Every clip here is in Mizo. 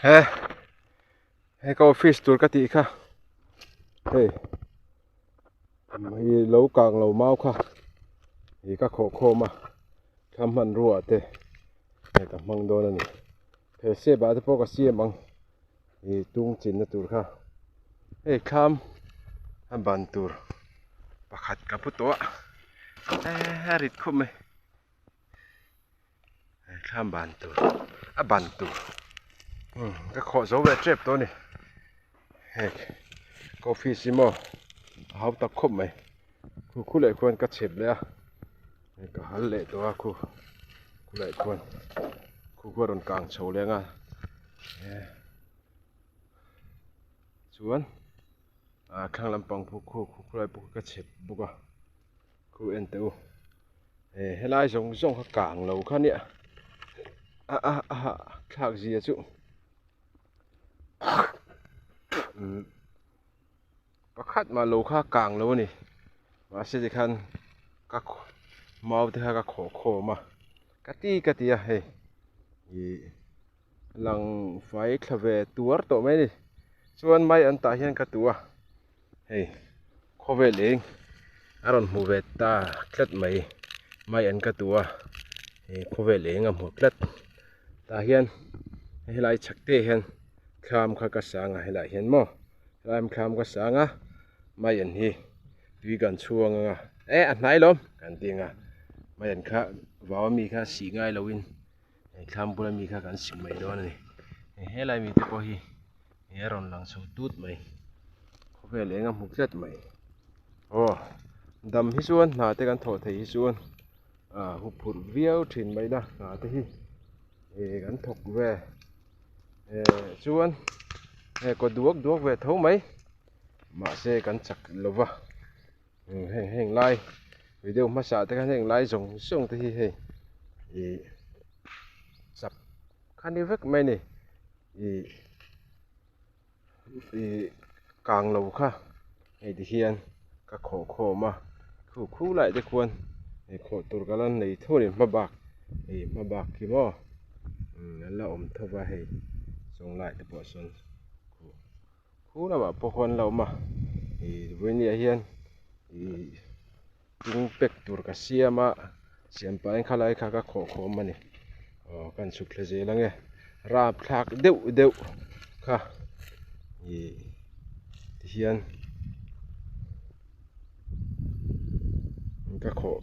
He he ka office tur ka tih kha hei hei lo kang lo mau kha ih ka khawh khawm a thla hmanrua te hei ka hmang dawn a ni he step ah te pawh ka siam ang ih tung chinna tur kha hei thlam a ban tur pakhat ka pu tawh a eee a rit khawp mai. Thlam ban tur a ban tur umm ka khawh zo ve tep tawh a ni hei ka office hi maw a hau tak khawp mai khu khu leh khuan ka chep leh a ka hal leh tawh a khu khu leh khuan khu khu a rawn kang chho leh ang a chuan ah thlang lampang pawh khu khu lai pawh ka chep bawk a. Khu en teh u he helai zawng zawng kha kang lo kha nia a a a hah thlak zia chu umm pakhat mah lo kha kang lo a ni mahse tikhan ka mau te kha ka khawh khawm a ka ti ka ti a hei ih lang fai thla ve tuar tawh mai a ni chuan mai an tah hian ka tu a. Hei khawvel eng a rawn hmu ve ta tlat mai mai an ka tu a hei khawvel eng a hmu tlat tah hian helai chhak te hian thlam kha ka sang a helaiah hian maw helai thlam ka sang a mai an hi tui kan chhuang anga eh a hnai lawm kan ti ang a mai an kha vau ami kha sih ngai lo in hei thlam bula mi kha kan sih mai dawn a ni helai mi te pawh hi. He a rawn lang chho tut mai khawvel eng a hmu tlat mai aw dam hi chuan hna te kan thawh theih hi chuan ah huphurh viau thin mai la hna te hi ih kan thawk ve eh chuan hei kaw duak duak ve tho mai mahse kan chak lo va heng heng lai video hmasa te khan heng lai zawng zawng te hi hei ih chak kha ni vek mai a ni. Ih ih kang lo kha hei ti hian ka khawh khawm a khu khu lai te khuan hei khawh tur ka la nei tho a ni hma bak hei hma bak khi maw umm an la awm tho va hei chung lai te pawh sawn khu khu lamah pawh khuan an la awm a ih vawinia hian ih tung pack tur ka siam a siam pah in khalai kha ka khawh khawm a ni aw kan chhuk thla zel ang e rapthlak deuh deuh kha ih tihian ka khawh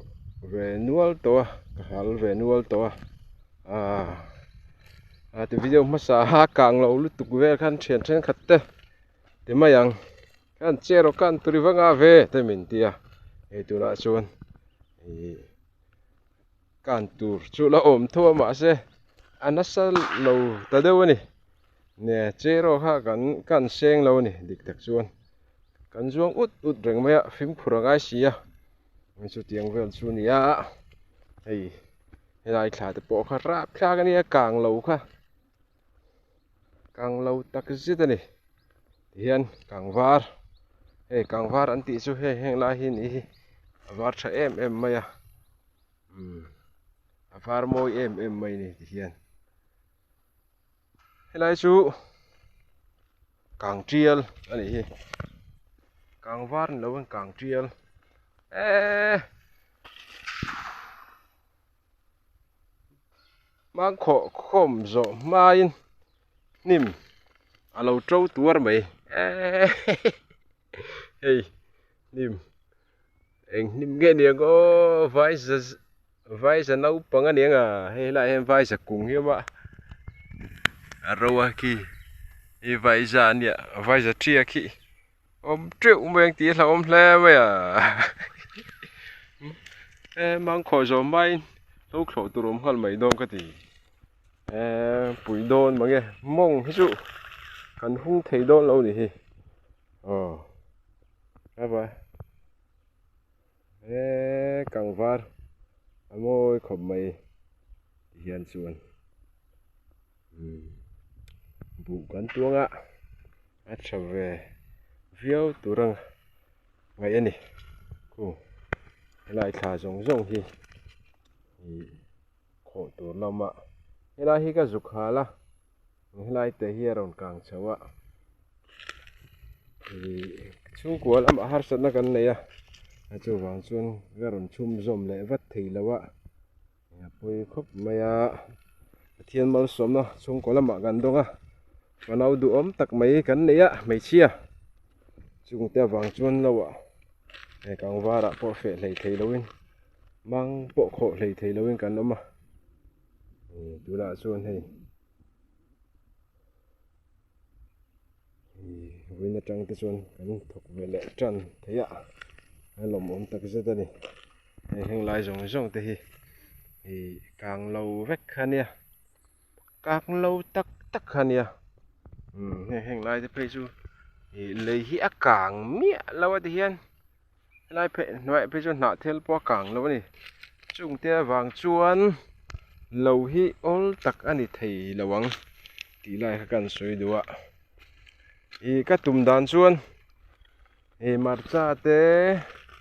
ve nual tawh a ka hal ve nual tawh a ah a ti video hmasa a kang lo lutuk vel khan thian thenkhat te ti mai ang. Kan che rawh kan turi va nga ve te min ti a hei tunah chuan ih kan tur chu la awm tho a mahse a nasa lo ta deuh a ni ne che erawh kha kan kan seng lo a ni dik tak chuan kan zuang ut ut reng mai a fimkhur a ngai si a chutiang vel chu a ni a hei helai thla te pawh kha rapthlak a nia kang lo kha. Kang lo tak zet a ni tihian kang var hei kang var an tih chu hei heng lai hi nih hi a var tha em em mai a umm a var mawi em em mai a ni tihian helai chu kang tial a nih hi kang var ni lovin kang tial eeee. Hmang khawh khawm zawh hmain hnim a lo to tuar mai eeee hei hnim eng hnim nge ni ang aw vai za vai za naupang a ni ang a hei helaiah hian vai za kung hi a awm a a ro a khi hei vai za a nia vai za ṭia khi awm teuh mai ang tih a hlauhawm hle mai a e mangkhawh zawh hmain lo thlawh tur awm nghal mai dawn ka ti e pui dawn mange mawng hi chu kan hung thei dawn lo ni hi aw hava e kangvar a mawi khawp mai ti hian chuan buh kan tuang a. A tha ve viau tur ang ngaih a ni khu helai thla zawng zawng hi ih khawh tur lama helai hi ka zuk hal a. Helai te hi a rawn kang chho a, ih chhungkua lamah harsatna kan nei a, chuvang chuan ka rawn chhum zawm leh vat thei lo a, a pawi khawp mai a, Pathian malsawmna chhungkaw lamah kan dawng a, fanau duhawm tak mai kan nei a hmeichhia chungte avang chuan lo ah he kangvarah pawh feh hlei thei loin mang pawh khawh hlei thei loin kan awm a tunah chuan hei. Vawiin atang te chuan kan thawk ve leh tan thei a a lawmawm tak zet a ni hei heng lai zawng zawng te hi ih kang lo vek kha nia kang lo tak tak kha nia umm heng heng lai te phei chu ih lei hi a kang miah lo a ti hian helai phei hnuaiah phei chuan hnah thel pawh a kang lo a ni chungte avang chuan lo hi awl tak a ni thei lo ang tih lai kha ka han sawi duh a ih ka tum dan chuan ih hmarcha te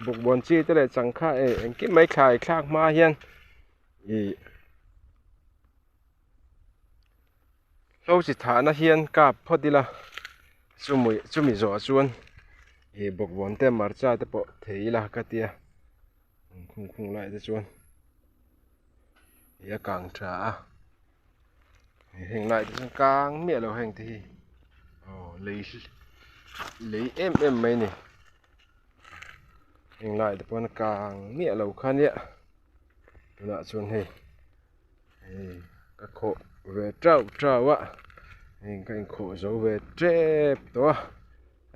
bawkbawn chi te leh changkha eh engkim mai thlai thlak hma hian ih Hlo chi thahna hian kap phawt ila chumi chumi zawh chuan ih bawkbawn te hmarcha te pawh thei ila ka tia khung khung lai te chuan ih a kang tha a heng lai te chuan kang miah lo heng te hi aw lei lei em em mai a ni heng lai te pawn a kang miah lo kha nia tunah chuan hei. Hei ka khawh ve teuh teuh a heng ka inkhawh zo ve tep tawh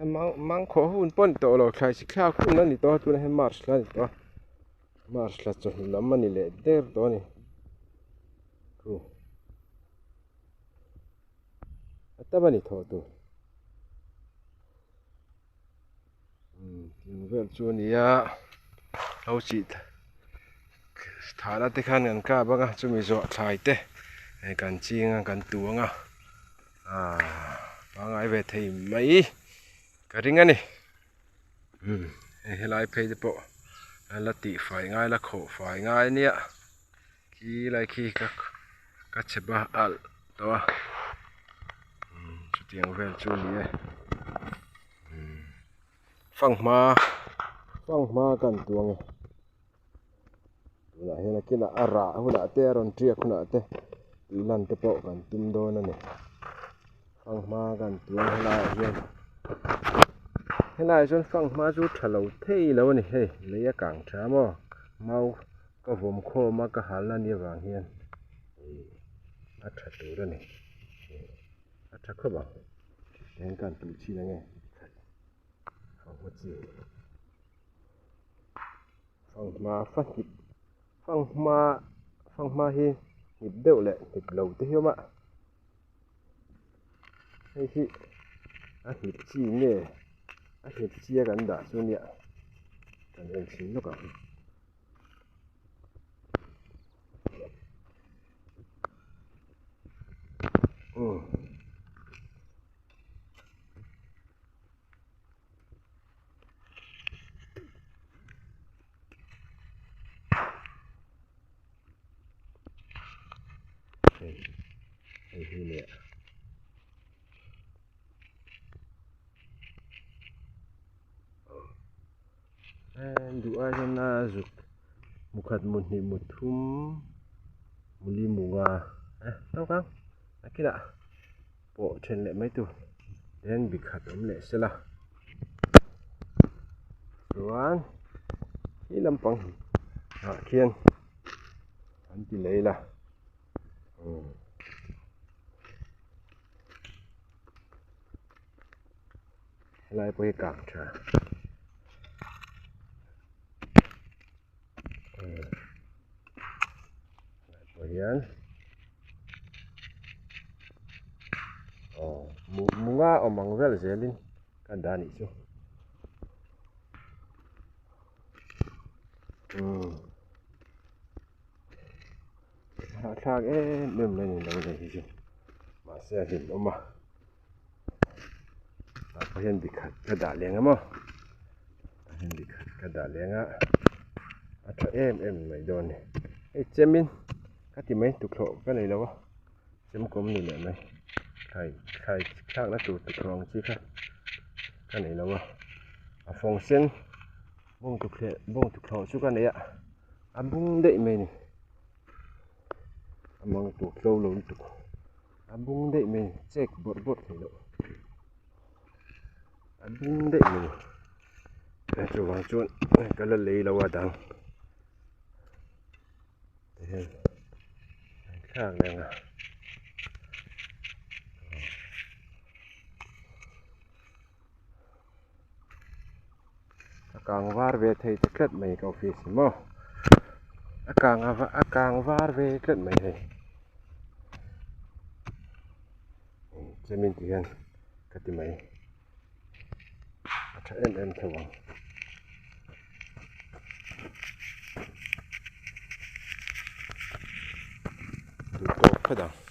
a mang mang khawh hun pawh a ni tawh lo thlai chi thlak hun a ni tawh a tunah hian march thla a ni tawh a march thla chawhnu lam a ni leh der tawh a ni khu a tam a ni thawh tur umm tiang vel chu a ni a hlo chih thahna te khan kan kap ang a chumi zawh thlai te hei kan ching a kan tu ang a aaa pangai ve thei mai ka ring a ni umm hei helai phei te pawh la tih fai ngai la khawh fai ngai a nia khi lai khi ka ka chep a alh tawh a umm chutiang vel chu a ni e umm fanghma fanghma kan tuang e tunah hian a kinah a rah hunah te a rawn tiak hunah te tih lan te pawh kan tum dawn a ni fanghma kan tuang helaiah hian helaiah chuan fanghma chu tha lo thei lo a ni hei lei a kang tha maw mau. Ka vawm khawm a ka halna nia vang hian ih a tha tur a ni ih a tha khawp ang eng kan tuh chin ange fanghma chi fanghma fa hnip fanghma fanghma hi hnip deuh leh hnip lo te hi a awm a hei hi a hnip chi nge a hnip chi a kan dah chu nia kan en chhin lawk ang. Hei hei hi leh duh ai hian a zuk mu khat mu hnih mu thum mu li mu nga eh tawk ang a kinah pawh then leh mai tur then bi khat awm leh sela chuan he lampang ah khian an ti lei la umm. Helai pawh hi kang tha helai pawh hian aw mu nga awm ang vel zelin ka dah anih chu umm hahthlak em em mai a ni lo nei hi chu mahse a hlimawm a. Tah pawh hian bikhat ka dah leng a maw tah hian bikhat ka dah leng a a tha em em mai dawn a ni hei chemin ka ti mai tukhlawh ka nei lo a chem kawm ni leh mai. Thlai thlai thlakna tur tukverh ang chi kha ka nei lo a a fawng sen bawng tukhleh bawng tukhlawh chu ka nei a a bung daih mai a ni a mang tur tlo lo lutuk a bung daih mai a ni chek bawrh bawrh theih loh a bung daih mai a ni chuvang chuan ka la lei lo a dang tihian an thlak reng a. A kang var ve thei ta tlat mai ka office hi maw a kang a kang var ve tlat mai hei chemin ti hian ka ti mai a tha em em tho ang. Duh tawk phawt ang.